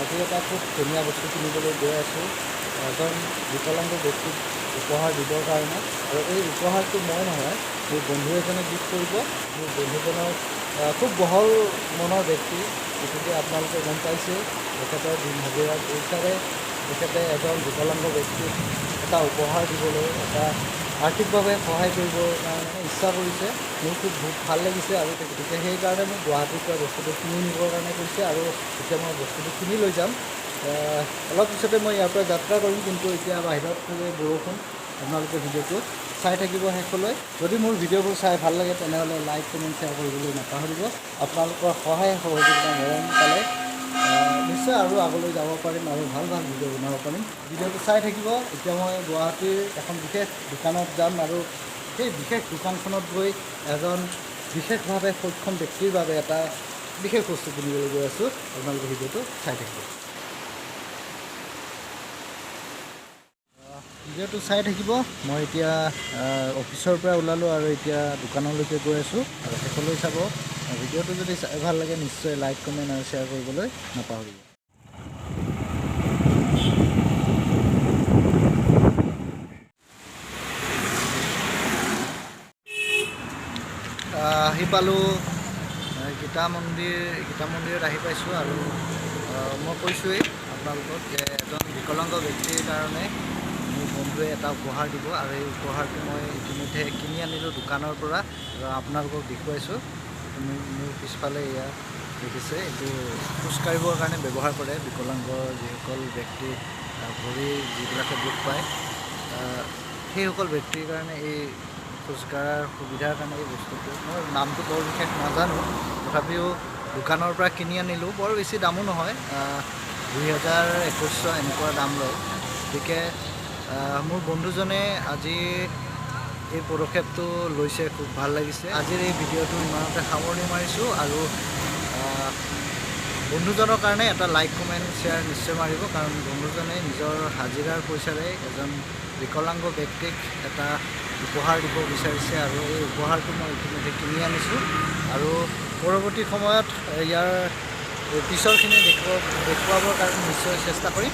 আজি এটা খুব ধুনীয়া বস্তু কিনিবলৈ গৈ আছোঁ এজন বিকলাংগ ব্যক্তিক উপহাৰ দিবৰ কাৰণে। আৰু এই উপহাৰটো মই নহয়, মোৰ বন্ধু এজনে গিফ্ট কৰিব। মোৰ বন্ধুজনৰ খুব বহল মনৰ ব্যক্তি, গতিকে আপোনালোকে গম পাইছে তেখেতৰ দিন হাজিৰাৰ পইচাৰে তেখেতে এজন বিকলাংগ ব্যক্তিক এটা উপহাৰ দিবলৈ, এটা আৰ্থিকভাৱে সহায় কৰিবৰ কাৰণে ইচ্ছা কৰিছে। মোৰ খুব ভাল লাগিছে আৰু গতিকে সেইকাৰণে মোক গুৱাহাটীৰ পৰা বস্তুটো কিনি নিবৰ কাৰণে কৈছে আৰু এতিয়া মই বস্তুটো কিনি লৈ যাম। অলপ পিছতে মই ইয়াৰ পৰা যাত্ৰা কৰিম, কিন্তু এতিয়া বাহিৰত বৰষুণ। আপোনালোকে ভিডিঅ'টো চাই থাকিব শেষলৈ। যদি মোৰ ভিডিঅ'বোৰ চাই ভাল লাগে তেনেহ'লে লাইক, কমেণ্ট, শ্বেয়াৰ কৰিবলৈ নাপাহৰিব। আপোনালোকৰ সহায় সহযোগিতা মৰম পালে নিশ্চয় আৰু আগলৈ যাব পাৰিম আৰু ভাল ভাল ভিডিঅ' বনাব পাৰিম। ভিডিঅ'টো চাই থাকিব। এতিয়া মই গুৱাহাটীৰ এখন বিশেষ দোকানত যাম আৰু সেই বিশেষ দোকানখনত গৈ এজন বিশেষভাৱে সক্ষম ব্যক্তিৰ বাবে এটা বিশেষ বস্তু কিনিবলৈ গৈ আছোঁ। আপোনালোকে ভিডিঅ'টো চাই থাকিব। ভিডিঅ'টো চাই থাকিব। মই এতিয়া অফিচৰ পৰা ওলালোঁ আৰু এতিয়া দোকানলৈকে গৈ আছোঁ আৰু শেষলৈ চাব। ভিডিঅ'টো যদি চাই ভাল লাগে নিশ্চয় লাইক, কমেণ্ট আৰু শ্বেয়াৰ কৰিবলৈ নাপাহৰিব। আহি পালোঁ গীতা মন্দিৰ। গীতা মন্দিৰত আহি পাইছোঁ আৰু মই কৈছোঁৱেই আপোনালোকক যে এজন বিকলাংগ ব্যক্তিৰ কাৰণে মোৰ বন্ধুৱে এটা উপহাৰ দিব আৰু এই উপহাৰটো মই ইতিমধ্যে কিনি আনিলোঁ দোকানৰ পৰা আৰু আপোনালোকক দেখুৱাইছোঁ। মোৰ পিছফালে এয়া দেখিছে, এইটো খোজকাঢ়িবৰ কাৰণে ব্যৱহাৰ কৰে বিকলাংগ যিসকল ব্যক্তি, ভৰি যিবিলাকে দুখ পায়, সেইসকল ব্যক্তিৰ কাৰণে এই খোজকঢ়াৰ সুবিধাৰ কাৰণে এই বস্তুটো। মই নামটো বৰ বিশেষ নাজানো, তথাপিও দোকানৰ পৰা কিনি আনিলোঁ। বৰ বেছি দামো নহয়, 2000 2100 এনেকুৱা দাম লয়। গতিকে মোৰ বন্ধুজনে আজি এই পদক্ষেপটো লৈছে, খুব ভাল লাগিছে। আজিৰ এই ভিডিঅ'টো ইমানতে সামৰণি মাৰিছোঁ আৰু বন্ধুজনৰ কাৰণে এটা লাইক, কমেণ্ট, শ্বেয়াৰ নিশ্চয় মাৰিব, কাৰণ বন্ধুজনে নিজৰ হাজিৰাৰ পইচাৰে এজন বিকলাংগ ব্যক্তিক এটা উপহাৰ দিব বিচাৰিছে আৰু এই উপহাৰটো মই ইতিমধ্যে কিনি আনিছোঁ আৰু পৰৱৰ্তী সময়ত ইয়াৰ পিছৰখিনি দেখুৱাবৰ কাৰণে নিশ্চয় চেষ্টা কৰিম।